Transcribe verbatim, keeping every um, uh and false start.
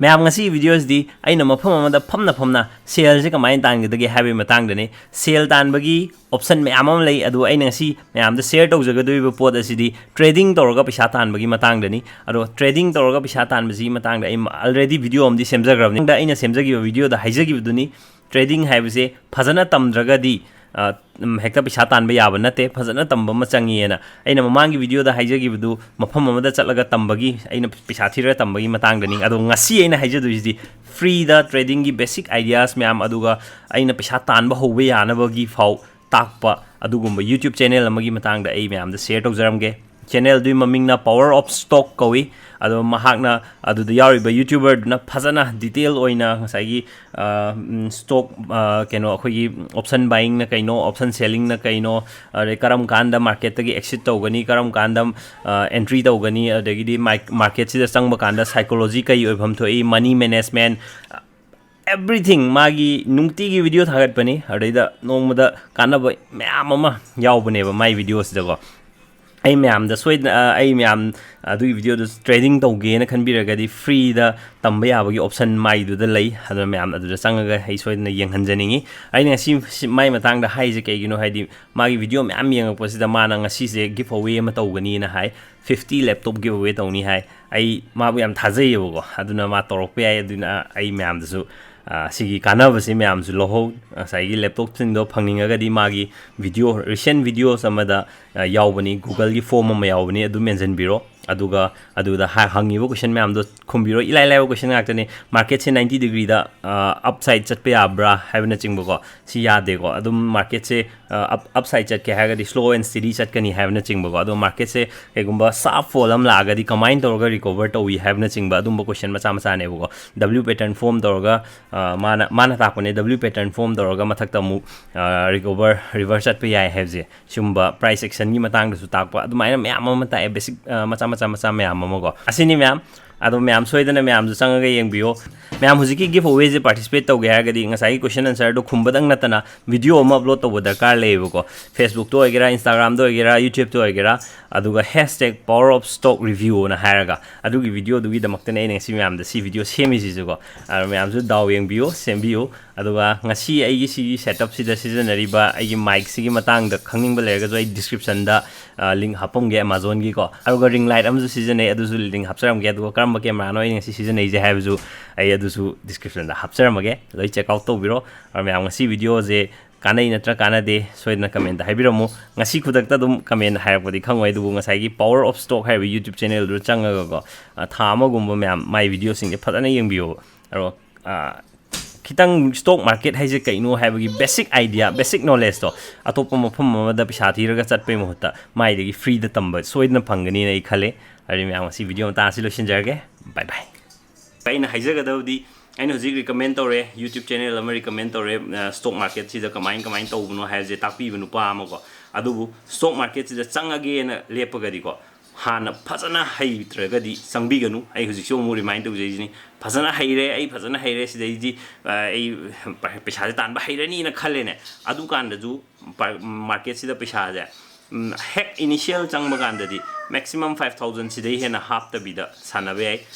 ꯃꯌꯥꯝ, ꯉꯁꯤꯒꯤ ꯚꯤꯗꯤꯑꯣꯁꯤꯗꯤ ꯑꯩꯅ ꯃꯐꯝ ꯑꯃꯗ ꯐꯝꯅ ꯐꯝꯅ ꯁꯦꯜꯁꯦ ꯀꯃꯥꯏꯅ ꯇꯥꯟꯒꯗꯒꯦ ꯍꯥꯏꯕꯒꯤ ꯃꯇꯥꯡꯗꯅꯤ꯫ ꯁꯦꯜ ꯇꯥꯟꯕꯒꯤ ꯑꯣꯞꯁꯟ ꯃꯌꯥꯝ ꯑꯃ ꯂꯩ, ꯑꯗꯨ ꯑꯩꯅ ꯉꯁꯤ ꯃꯌꯥꯝꯗ ꯁꯤꯌꯔ ꯇꯧꯖꯒꯗꯣꯔꯤꯕ ꯄꯣꯠ ꯑꯁꯤꯗꯤ ꯇ꯭ꯔꯦꯗꯤꯡ ꯇꯧꯔꯒ ꯄꯩꯁꯥ ꯇꯥꯟꯕꯒꯤ ꯃꯇꯥꯡꯗꯅꯤ꯫ ꯑꯗꯣ ꯇ꯭ꯔꯦꯗꯤꯡ ꯇꯧꯔꯒ ꯄꯩꯁꯥ ꯇꯥꯟꯕꯁꯤꯒꯤ ꯃꯇꯥꯡꯗ ꯑꯩ ꯑꯜꯔꯦꯗꯤ ꯚꯤꯗꯤꯑꯣ ꯑꯃꯗꯤ ꯁꯦꯝꯖꯈ꯭ꯔꯕꯅꯤ꯫ ꯑꯩꯅ ꯁꯦꯝꯖꯈꯤꯕ ꯚꯤꯗꯤꯑꯣꯗ ꯍꯥꯏꯖꯈꯤꯕꯗꯨꯅꯤ, ꯇ꯭ꯔꯦꯗꯤꯡ ꯍꯥꯏꯕꯁꯦ ꯐꯖꯅ ꯇꯝꯗ꯭ꯔꯒꯗꯤ, ꯑ, ꯎꯝ, ꯍꯦꯛꯇ ꯄꯩꯁꯥ ꯇꯥꯟꯕ ꯌꯥꯕ ꯅꯠꯇꯦ, ꯐꯖꯅ ꯇꯝꯕ ꯑꯃ ꯆꯪꯉꯤꯑꯅ꯫ ꯑꯩꯅ ꯃꯃꯥꯡꯒꯤ ꯚꯤꯗꯤꯑꯣꯗ ꯍꯥꯏꯖꯈꯤꯕꯗꯨ ꯃꯐꯝ ꯑꯃꯗ ꯆꯠꯂꯒ ꯇꯝꯕꯒꯤ, ꯑꯩꯅ ꯄꯩꯁꯥ ꯊꯤꯔꯒ ꯇꯝꯕꯒꯤ ꯃꯇꯥꯡꯗꯅꯤ꯫ ꯑꯗꯣ ꯉꯁꯤ ꯑꯩꯅ ꯍꯥꯏꯖꯗꯣꯏꯁꯤꯗꯤ ꯐ꯭ꯔꯤꯗ ꯇ꯭ꯔꯦꯗꯤꯡꯒꯤ ꯕꯦꯁꯤꯛ ꯑꯥꯏꯗꯤꯌꯥꯁ ꯃꯌꯥꯝ, ꯑꯗꯨꯒ ꯑꯩꯅ ꯄꯩꯁꯥ ꯇꯥꯟꯕ ꯍꯧꯕ ꯌꯥꯅꯕꯒꯤ ꯐꯥꯎ ꯇꯥꯛꯄ ꯑꯗꯨꯒꯨꯝꯕ YouTube ꯆꯦꯅꯦꯜ ꯑꯃꯒꯤ ꯃꯇꯥꯡꯗ ꯑꯩ ꯃꯌꯥꯝꯗ ꯁꯤꯌꯔ ꯇꯧꯖꯔꯝꯒꯦ꯫ ꯆꯦꯅꯦꯜꯗꯨꯒꯤ ꯃꯃꯤꯡꯅ Power of Stock ꯀꯧꯏ꯫ ꯑꯗꯣ ꯃꯍꯥꯛꯅ, ꯑꯗꯨꯗ ꯌꯥꯎꯔꯤꯕ YouTuberꯗꯨꯅ ꯐꯖꯅ ꯗꯤꯇꯦꯜ ꯑꯣꯏꯅ ꯉꯁꯥꯏꯒꯤ, ꯑ, ꯎꯝ, ꯁ꯭ꯇꯣꯛ, ꯑ, ꯀꯩꯅꯣ, ꯑꯩꯈꯣꯏꯒꯤ ꯑꯣꯞꯁꯟ ꯕꯥꯏꯌꯤꯡꯅ ꯀꯩꯅꯣ, ꯑꯣꯞꯁꯟ ꯁꯦꯂꯤꯡꯅ ꯀꯩꯅꯣ, ꯑꯗꯩ ꯀꯔꯝ ꯀꯥꯟꯗ ꯃꯥꯔꯀꯦꯠꯇꯒꯤ ꯑꯦꯛꯁꯤꯠ ꯇꯧꯒꯅꯤ, ꯀꯔꯝ ꯀꯥꯟꯗ, ꯑ, ꯑꯦꯟꯇ꯭ꯔꯤ ꯇꯧꯒꯅꯤ, ꯑꯗꯒꯤꯗꯤ ꯃꯥꯏ-, ꯃꯥꯔꯀꯦꯠꯁꯤꯗ ꯆꯪꯕ ꯀꯥꯟꯗ ꯁꯥꯏꯀꯣꯂꯣꯖꯤ ꯀꯩ ꯑꯣꯏꯐꯝ ꯊꯣꯛꯏ, ꯃꯅꯤ ꯃꯦꯅꯦꯖꯃꯦꯟ, ꯑꯦꯚ꯭ꯔꯤꯊꯤꯡ꯫ ꯃꯥꯒꯤ ꯅꯨꯡꯇꯤꯒꯤ ꯚꯤꯗꯤꯑꯣ ꯊꯥꯒꯠꯄꯅꯤ, ꯑꯗꯩꯗ ꯅꯣꯡꯃꯗ ꯀꯥꯟꯅꯕ ꯃꯌꯥꯝ ꯑꯃ ꯌꯥꯎꯕꯅꯦꯕ ꯃꯥꯏ ꯚꯤꯗꯤꯑꯣꯁꯤꯗꯀꯣ꯫ ꯑꯩ ꯃꯌꯥꯝꯗ ꯁꯣꯏꯗꯅ, ꯑ, ꯑꯩ ꯃꯌꯥꯝ ꯑꯗꯨꯒꯤ ꯚꯤꯗꯤꯑꯣꯗꯨ ꯇ꯭ꯔꯦꯗꯤꯡ ꯇꯧꯒꯦꯅ ꯈꯟꯕꯤꯔꯒꯗꯤ ꯐ꯭ꯔꯤꯗ ꯇꯝꯕ ꯌꯥꯕꯒꯤ ꯑꯣꯞꯁꯟ ꯃꯥꯏꯗꯨꯗ ꯂꯩ꯫ ꯑꯗꯨꯅ ꯃꯌꯥꯝ ꯑꯗꯨꯗ ꯆꯪꯉꯒ ꯑꯩ ꯁꯣꯏꯗꯅ ꯌꯦꯡꯍꯟꯖꯅꯤꯡꯉꯤ꯫ ꯑꯩꯅ ꯉꯁꯤ ꯁꯤ-, ꯃꯥꯏ ꯃꯇꯥꯡꯗ ꯍꯥꯏꯔꯤꯁꯦ ꯀꯩꯒꯤꯅꯣ ꯍꯥꯏꯗꯤ, ꯃꯥꯒꯤ ꯚꯤꯗꯤꯑꯣ ꯃꯌꯥꯝ ꯌꯦꯡꯉꯛꯄꯁꯤꯗ ꯃꯥꯅ ꯉꯁꯤꯁꯦ ꯒꯤꯐ ꯑꯋꯦ ꯑꯃ ꯇꯧꯒꯅꯤꯅ ꯍꯥꯏ, ꯐꯤꯐꯇꯤ ꯂꯦꯞꯇꯣꯞ ꯒꯤꯐ ꯑꯋꯦ ꯇꯧꯅꯤ ꯍꯥꯏ꯫ ꯑꯩ ꯃꯥꯕꯨ ꯌꯥꯝ ꯊꯥꯖꯩꯌꯦꯕꯀꯣ, ꯑꯗꯨꯅ ꯃꯥ ꯇꯧꯔꯛꯄ ꯌꯥꯏ꯫ ꯑꯗꯨꯅ ꯑꯩ ꯃꯌꯥꯝꯗꯁꯨ, ꯑ, ꯁꯤꯒꯤ ꯀꯥꯟꯅꯕꯁꯤ ꯃꯌꯥꯝꯁꯨ ꯂꯧꯍꯧ꯫ ꯉꯁꯥꯏꯒꯤ ꯂꯦꯞꯇꯣꯞꯁꯤꯡꯗꯣ ꯐꯪꯅꯤꯡꯉꯒꯗꯤ ꯃꯥꯒꯤ ꯚꯤꯗꯤꯑꯣ, ꯔꯤꯁꯦꯟ ꯚꯤꯗꯤꯑꯣꯁ ꯑꯃꯗ, ꯑ, ꯌꯥꯎꯕꯅꯤ, ꯒꯨꯒꯜꯒꯤ ꯐꯣꯔꯝ ꯑꯃ ꯌꯥꯎꯕꯅꯤ, ꯑꯗꯨ ꯃꯦꯟꯁꯤꯟꯕꯤꯔꯣ꯫ ꯑꯗꯨꯒ ꯑꯗꯨꯗ ꯍ-, ꯍꯪꯉꯤꯕ ꯀꯣꯏꯁꯟ ꯃꯌꯥꯝꯗꯣ ꯈꯨꯝꯕꯤꯔꯣ꯫ ꯏꯂꯥꯏ ꯂꯥꯏꯕ ꯀꯣꯏꯁꯟ ꯉꯥꯛꯇꯅꯤ꯫ ꯃꯥꯔꯀꯦꯠꯁꯦ ꯅꯥꯏꯟꯇꯤ ꯗꯤꯒ꯭ꯔꯤꯗ, ꯑ, ꯑꯞꯁꯥꯏꯠ ꯆꯠꯄ ꯌꯥꯕ꯭ꯔꯥ ꯍꯥꯏꯕꯅꯆꯤꯡꯕꯀꯣ, ꯁꯤ ꯌꯥꯗꯦꯀꯣ꯫ ꯑꯗꯨꯝ ꯃꯥꯔꯀꯦꯠꯁꯦ, ꯑ, ꯑꯞ-, ꯑꯞꯁꯥꯏꯠ ꯆꯠꯀꯦ ꯍꯥꯏꯔꯒꯗꯤ slow and steady ꯆꯠꯀꯅꯤ ꯍꯥꯏꯕꯅꯆꯤꯡꯕꯀꯣ꯫ ꯑꯗꯣ ꯃꯥꯔꯀꯦꯠꯁꯦ ꯀꯩꯒꯨꯝꯕ ꯁꯥꯔꯞ ꯐꯣꯜ ꯑꯃ ꯂꯥꯛꯑꯒꯗꯤ ꯀꯃꯥꯏꯅ ꯇꯧꯔꯒ ꯔꯤꯀꯣꯚꯔ ꯇꯧꯏ ꯍꯥꯏꯕꯅꯆꯤꯡꯕ ꯑꯗꯨꯝꯕ ꯀꯣꯏꯁꯟ ꯃꯆꯥ ꯃꯆꯥꯅꯦꯕꯀꯣ꯫ W pattern form ꯇꯧꯔꯒ, ꯑ, ꯃꯥꯅ, ꯃꯥꯅ ꯇꯥꯛꯄꯅꯦ, W pattern form ꯇꯧꯔꯒ ꯃꯊꯛꯇ ꯑꯃꯨꯛ, ꯑ, ꯔꯤꯀꯣꯚꯔ, ꯔꯤꯚꯔꯁ ꯆꯠꯄ ꯌꯥꯏ ꯍꯥꯏꯕꯁꯦ꯫ ꯁꯤꯒꯨꯝꯕ ꯄ꯭ꯔꯥꯏꯁ ꯑꯦꯛꯁꯟꯒꯤ ꯃꯇꯥꯡꯗꯁꯨ ꯇꯥꯛꯄ ꯑꯗꯨꯃꯥꯏꯅ ꯃꯌꯥꯝ ꯑꯃ ꯇꯥꯛꯑꯦ, ꯕꯦꯁꯤꯛ, ꯑ, ꯃꯆꯥ ꯃꯆꯥ ꯃꯆꯥ ꯃꯌꯥꯝ ꯑꯃꯀꯣ꯫ ꯑꯁꯤꯅꯤ ꯃꯌꯥꯝ꯫ ꯑꯗꯣ ꯃꯌꯥꯝ ꯁꯣꯏꯗꯅ ꯃꯌꯥꯝꯁꯨ ꯆꯪꯉꯒ ꯌꯦꯡꯕꯤꯌꯣ꯫ ꯃꯌꯥꯝ ꯍꯧꯖꯤꯛꯀꯤ ꯒꯤꯐ ꯑꯋꯦꯁꯦ ꯄꯥꯔꯇꯤꯁꯤꯄꯦꯠ ꯇꯧꯒꯦ ꯍꯥꯏꯔꯒꯗꯤ ꯉꯁꯥꯏꯒꯤ ꯀꯣꯏꯁꯟ ꯑꯟꯁꯔꯗꯣ ꯈꯨꯝꯕꯗꯪ ꯅꯠꯇꯅ ꯚꯤꯗꯤꯑꯣ ꯑꯃ ꯑꯞꯂꯣꯗ ꯇꯧꯕ ꯗꯔꯀꯥꯔ ꯂꯩꯌꯦꯕꯀꯣ꯫ ꯐꯦꯁꯕꯨꯛꯇ ꯑꯣꯏꯒꯦꯔꯥ, ꯏꯟꯁꯇꯥꯒ꯭ꯔꯥꯝꯗ ꯑꯣꯏꯒꯦꯔꯥ, ꯌꯨꯇ꯭ꯌꯨꯕꯇ ꯑꯣꯏꯒꯦꯔꯥ, ꯑꯗꯨꯒ hashtag power of stock ꯔꯤꯚ꯭ꯌꯨꯅ ꯍꯥꯏꯔꯒ ꯑꯗꯨꯒꯤ ꯚꯤꯗꯤꯑꯣꯗꯨꯒꯤꯗꯃꯛꯇꯅꯦ ꯑꯩꯅ ꯉꯁꯤ ꯃꯌꯥꯝꯗ ꯁꯤ ꯚꯤꯗꯤꯑꯣ ꯁꯦꯝꯃꯤꯁꯤꯁꯨꯀꯣ꯫ ꯑꯗꯣ ꯃꯌꯥꯝꯁꯨ ꯗꯥꯎ ꯌꯦꯡꯕꯤꯌꯨ, ꯁꯦꯝꯕꯤꯌꯨ꯫ ꯑꯗꯨꯒ ꯉꯁꯤ ꯑꯩꯒꯤ ꯁꯤꯒꯤ ꯁꯦꯠꯑꯞꯁꯤꯗ ꯁꯤꯖꯤꯟꯅꯔꯤꯕ ꯑꯩꯒꯤ ꯃꯥꯏꯛꯁꯤꯒꯤ ꯃꯇꯥꯡꯗ ꯈꯪꯅꯤꯡꯕ ꯂꯩꯔꯒꯁꯨ ꯑꯩ ꯗꯤꯁꯀ꯭ꯔꯤꯞꯁꯟꯗ ꯂꯤꯡ ꯍꯥꯞꯄꯝꯒꯦ ꯑꯦꯃꯥꯖꯣꯟꯒꯤꯀꯣ꯫ ꯑꯗꯨꯒ ꯔꯤꯡ ꯂꯥꯏꯠ ꯑꯃꯁꯨ ꯁꯤꯖꯤꯟꯅꯩ, ꯑꯗꯨꯁꯨ ꯂꯤꯡ ꯍꯥꯞꯆꯔꯝꯒꯦ꯫ ꯑꯗꯨꯒ ꯀꯔꯝꯕ ꯀꯦꯃꯦꯔꯥꯅꯣ ꯑꯩꯅ ꯉꯁꯤ ꯁꯤꯖꯤꯟꯅꯩꯁꯦ ꯍꯥꯏꯕꯁꯨ ꯑꯩ ꯑꯗꯨꯁꯨ ꯗꯤꯁꯀ꯭ꯔꯤꯞꯁꯟꯗ ꯍꯥꯞꯆꯔꯝꯃꯒꯦ, ꯂꯣꯏ ꯆꯦꯛ ꯑꯥꯎꯠ ꯇꯧꯕꯤꯔꯣ꯫ ꯑꯗꯣ ꯃꯌꯥꯝ ꯉꯁꯤ ꯚꯤꯗꯤꯑꯣꯁꯦ ꯀꯥꯟꯅꯩ ꯅꯠꯇ꯭ꯔ ꯀꯥꯟꯅꯗꯦ ꯁꯣꯏꯗꯅ ꯀꯃꯦꯟꯇ ꯍꯥꯏꯕꯤꯔꯝꯃꯨ꯫ ꯉꯁꯤ ꯈꯨꯗꯛꯇ ꯑꯗꯨꯝ ꯀꯃꯦꯟ ꯍꯥꯏꯔꯛꯄꯗꯤ ꯈꯪꯉꯣꯏ, ꯑꯗꯨꯕꯨ ꯉꯁꯥꯏꯒꯤ ꯄꯋꯥꯔ ꯑꯣꯐ ꯁ꯭ꯇꯣꯛ ꯍꯥꯏꯔꯤꯕ ꯌꯨꯇ꯭ꯌꯨꯕ ꯆꯦꯅꯦꯜꯗꯨꯗ ꯆꯪꯉꯒꯀꯣ, ꯑ, ꯊꯥ ꯑꯃꯒꯨꯝꯕ ꯃꯌꯥꯝ ꯃꯥꯏ ꯚꯤꯗꯤꯑꯣꯁꯤꯡꯁꯦ ꯐꯖꯅ ꯌꯦꯡꯕꯤꯌꯣ꯫ ꯑꯗꯣ, ꯑ, ꯈꯤꯇꯪ ꯁ꯭ꯇꯣꯛ ꯃꯥꯔꯀꯦꯠ ꯍꯥꯏꯁꯦ ꯀꯩꯅꯣ ꯍꯥꯏꯕꯒꯤ ꯕꯦꯁꯤꯛ ꯑꯥꯏꯗꯤꯌꯥ, ꯕꯦꯁꯤꯛ ꯅꯣꯂꯦꯖꯇꯣ ꯑꯇꯣꯞꯄ ꯃꯐꯝ ꯑꯃꯗ ꯄꯩꯁꯥ ꯊꯤꯔꯒ ꯆꯠꯄꯩ ꯃꯍꯨꯠꯇ ꯃꯥꯏꯗꯒꯤ ꯐ꯭ꯔꯤꯗ ꯇꯝꯕ ꯁꯣꯏꯗꯅ ꯐꯪꯒꯅꯤꯅ ꯑꯩ ꯈꯜꯂꯦ꯫ ꯑꯗꯨꯗꯤ ꯃꯌꯥꯝ ꯉꯁꯤ ꯚꯤꯗꯤꯑꯣ ꯃꯇꯥꯡ ꯑꯁꯤ ꯂꯣꯏꯁꯤꯟꯖꯔꯒꯦ꯫ ꯕꯥꯏ ꯕꯥꯏ꯫ ꯑꯩꯅ ꯍꯥꯏꯖꯒꯗꯕꯗꯤ, ꯑꯩꯅ ꯍꯧꯖꯤꯛ ꯔꯤꯀꯃꯦꯟ ꯇꯧꯔꯦ, ꯌꯨꯇ꯭ꯌꯨꯕ ꯆꯦꯅꯦꯜ ꯑꯃ ꯔꯤꯀꯃꯦꯟ ꯇꯧꯔꯦ, ꯑ, ꯁ꯭ꯇꯣꯛ ꯃꯥꯔꯀꯦꯠꯁꯤꯗ ꯀꯃꯥꯏ ꯀꯃꯥꯏꯅ ꯇꯧꯕꯅꯣ ꯍꯥꯏꯕꯁꯦ ꯇꯥꯛꯄꯤꯕ ꯅꯨꯄꯥ ꯑꯃꯀꯣ꯫ ꯑꯗꯨꯕꯨ ꯁ꯭ꯇꯣꯛ ꯃꯥꯔꯀꯦꯠꯁꯤꯗ ꯆꯪꯉꯒꯦꯅ ꯂꯦꯞꯄꯒꯗꯤꯀꯣ, ꯍꯥꯟꯅ ꯐꯖꯅ ꯍꯩꯇ꯭ꯔꯒꯗꯤ ꯆꯪꯕꯤꯒꯅꯨ꯫ ꯑꯩ ꯍꯧꯖꯤꯛꯁꯨ ꯑꯃꯨꯛ ꯔꯤꯃꯥꯏꯟ ꯇꯧꯖꯔꯤꯁꯤꯅꯤ, ꯐꯖꯅ ꯍꯩꯔꯦ, ꯑꯩ ꯐꯖꯅ ꯍꯩꯔꯦ, ꯁꯤꯗꯩꯗꯤ, ꯑ, ꯑꯩ ꯄ-, ꯄꯩꯁꯥꯁꯦ ꯇꯥꯟꯕ ꯍꯩꯔꯅꯤꯅ ꯈꯜꯂꯦꯅꯦ꯫ ꯑꯗꯨꯀꯥꯟꯗꯁꯨ ꯄ-, ꯃꯥꯔꯀꯦꯠꯁꯤꯗ ꯄꯩꯁꯥꯁꯦ, ꯎꯝ, ꯍꯦꯛ ꯏꯅꯤꯁꯤꯌꯦꯜ ꯆꯪꯕ ꯀꯥꯟꯗꯗꯤ ꯃꯦꯛꯁꯤꯃꯝ ꯐꯥꯏꯚ ꯊꯥꯎꯖꯟ ꯁꯤꯗꯩ ꯍꯦꯟꯅ ꯍꯥꯞꯇꯕꯤꯗ ꯁꯥꯟꯅꯕ ꯌꯥꯏ꯫